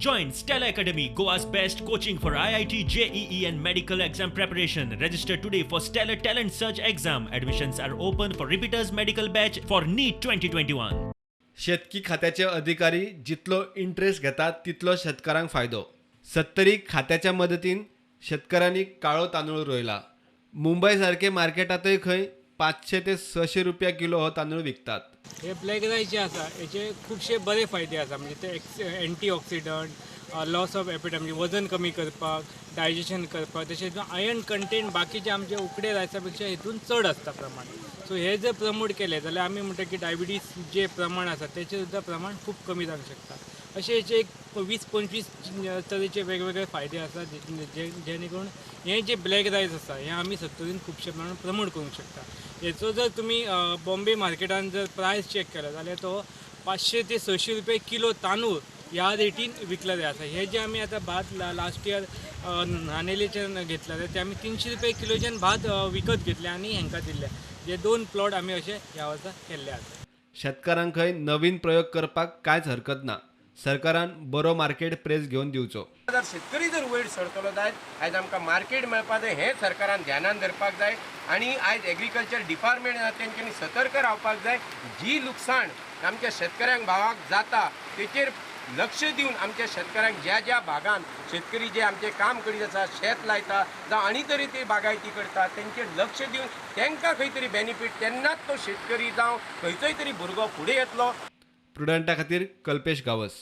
Join Stellar Academy, Goa's best coaching for IIT, JEE and medical exam preparation. Register today for Stellar Talent Search exam. Admissions are open for repeaters medical batch for NEET 2021. शेतकी खात्याचे अधिकारी जितलो interest घेतात तितलो शेतकारांक फायदो. सत्तरी खात्याच्या मदतीन शेतकारांनी काळो तांदूळ रोयला. मुंबय सारके मार्केटांतय खंय 500 ते 600 रुपया किलो हो तांदूळ विकतात. हे ब्लॅक रायस जे आसा हेचे खुबशे बरे फायदे आसा, म्हणजे ते एंटी ऑक्सिडंट, लॉस ऑफ एपिटायट म्हणजे वजन कमी करपाक, डायजेशन करपाक, तशेंच आयर्न कंटेंट बाकीचे आमचे उकडे रायसा पेक्षा हितून चड आसता प्रमाण. सो हे जर प्रमोट केले जाल्यार आमी म्हणटा की डायबिटीज जे प्रमाण आसा तेचें सुद्दां प्रमाण खूब कमी जावंक शकता. अशे हेचे एक 20-25 तरेचे वेगवेगळे फायदे आसा, जे जेणे करून हे जे ब्लॅक रायस आसा हे आमी सत्तरीन खुबशे प्रमाणात प्रमोट करूंक शकता. हेचो जर तुमी बॉम्बे मार्केटान जर प्रायस चॅक केलो जाल्यार तो 500 ते 600 रुपये किलो तांदूळ ह्या रेटीन विकलेले आसा. हे जे आमी आतां भात लास्ट इयर नानेलेच्यान घेतलेले ते आमी 300 रुपये किलोच्यान भात विकत घेतले आनी हेंकां दिल्ले. जे दोन प्लॉट आमी अशे ह्या वर्सा केल्ले आसा. शेतकारांक खंय नवीन प्रयोग करपाक कांयच हरकत ना. सरकारान बरो मार्केट प्रेस घेवन दिवचो. जर शेतकरी जर वयर सरतलो जायत, आयज आमकां मार्केट मेळपा जाय, हें सरकारान ध्यानान धरपाक जाय आनी आयज एग्रीकल्चर डिपार्टमेंट आसा तेंच्यांनी सतर्क रावपाक जाय. जी लुकसाण आमच्या शेतकऱ्यांक भावाक जाता तेचेर लक्ष दिवन आमच्या शेतकऱ्यांक ज्या ज्या भागान शेतकरी जे आमचे काम करीत आसा, शेत लायता जावं आनी तरेची बागायती करता, तेंचेर लक्ष दिवन तांकां खंय तरी बेनिफीट, तेन्नाच तो शेतकरी जावं खंयचोय तरी भुरगो फुडें येतलो. प्रुडंटा खातीर कल्पेश गावस.